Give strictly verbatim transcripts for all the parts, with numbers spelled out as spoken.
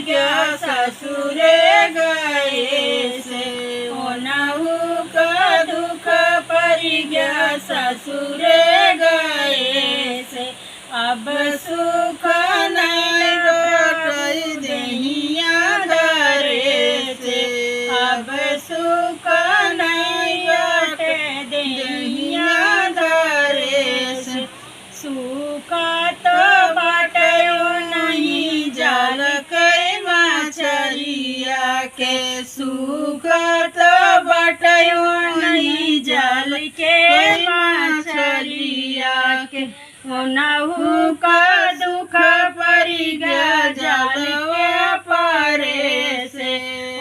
गया ससुरे गए से, ओनहु का दुख परि गया ससुरे गए से। अब सुख नहीं बाटै देहिया धरे से, अब सुख नहीं बाटै देहिया धरे से। सूखत बाटै ओनही जाल के मछरिया के, सूखत बाटै ओनही जाल के मछरिया के। ओनहु का दुख परि गया जालवा परे से,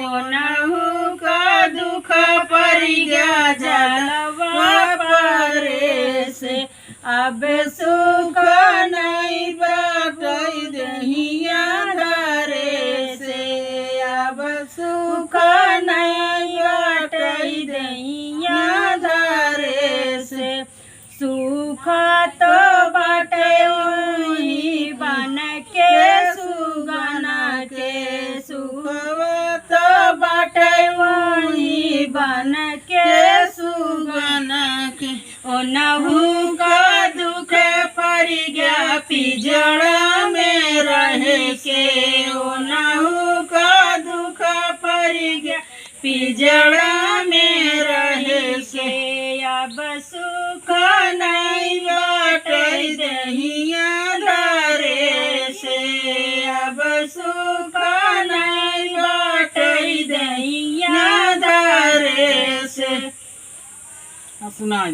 ओनहु का दुख परि गया जालवा परे से। अब सुख नहीं बाटै देहिया धरे से, अब सुख नहीं बाटै देहिया धरे से। सुखत बाटै ओनही बन के सुगन के, सुखत बाटै ओनही बन के सुगन के। ओनहु का दुख परि गया पिजड़ा में रहे के, ओनहु का दुख परि गया पिजड़ा में रहे के। अब सुख नहीं बाटै देहिया धरे से, अब सुख नहीं बाटै देहिया धरे से। अब सुनाई।